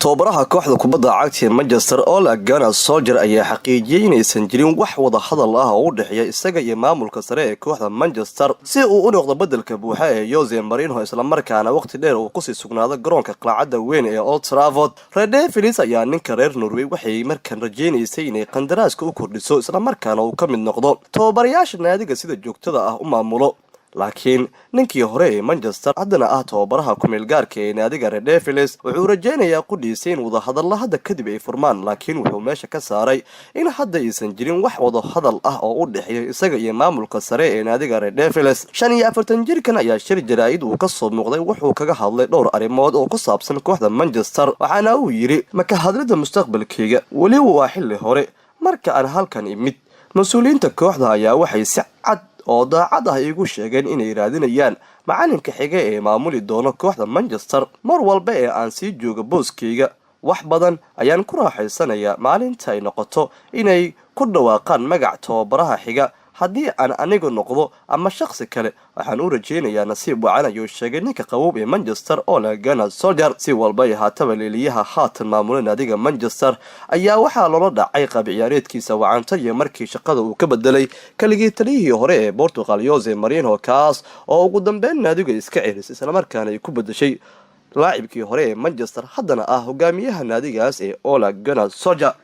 Tababaraha kooxda kubadda cagta ee Manchester, Ole Gunnar Solskjaer, ayaa xaqiijiyey inaysan jirin wax wada hadal ah oo u dhexeeya isaga iyo maamulka sare ee kooxda Manchester si uu u noqdo bedelka buuxa ee Jose Mourinho, islamarkaana waqti dheer uu kusii sugnaado garoonka qalaacadda weyn ee Old Trafford. Red Devils ayaa ninka reer Norway waxay markan rajeynaysay inay qandaraaska u kordhiso, islamarkaana uu ka mid noqdo tababarayaasha naadiga sida joogtada ah u maamulo. Laakiin ninkii hore ee Manchester, haddana ah tababaraha kumeel gaarka ee naadiga Red Devils, wuxuu rajeynayaa qudhiisa in wadahadalla hadda kadib ay furmaan, laakiin wuxuu meesha ka saaray in hadda aysan jirin wax wadahadal ah oo u dhexeeya isaga iyo maamulka sare ee naadiga Red Devils. 45 jirkan ayaa shir jaraa'id uu kasoo muuqday wuxuu kaga hadlay dhowr arrimood oo ku saabsan kooxda Manchester, waxaana uu yidhi: "Maka hadlida mustaqbalkayga weli waa xilli hore. Marka aan halkan imid, mas-uuliyiinta kooxda ayaa waxay si cad oo daacad ah iigu sheegeen inay raadinayaan macalinka xiga ee maamuli doono kooxda Manchester. Mar walba ee aan sii joogo booskayga, wax badan ayaan ku raaxaysanayaa. Maalinta ay noqoto inay ku dhawaaqaan magac tababaraha xiga, haddii aan anigu noqdo ama shakhsi kale, waxaan u rajeynayaa nasiib wacan," ayuu sheegay ninka qabow ee Manchester, Ole Gunnar Solskjaer. Si walba ay haataba, leeliyaha haatan maamula naadiga Manchester ayaa waxaa loola dhacay qaab ciyaareedkiisa wacanta iyo markii shaqada uu ka bedelay kaligii taliyihii hore ee Portugal, Jose Mourinho, kaas oo ugu dambeyn naadiga iska celisay, islamarkaana ay ku bedeshay laacibkii hore ee Manchester, haddana ah hogaamiyaha naadigaas ee Ole Gunnar Solskjaer.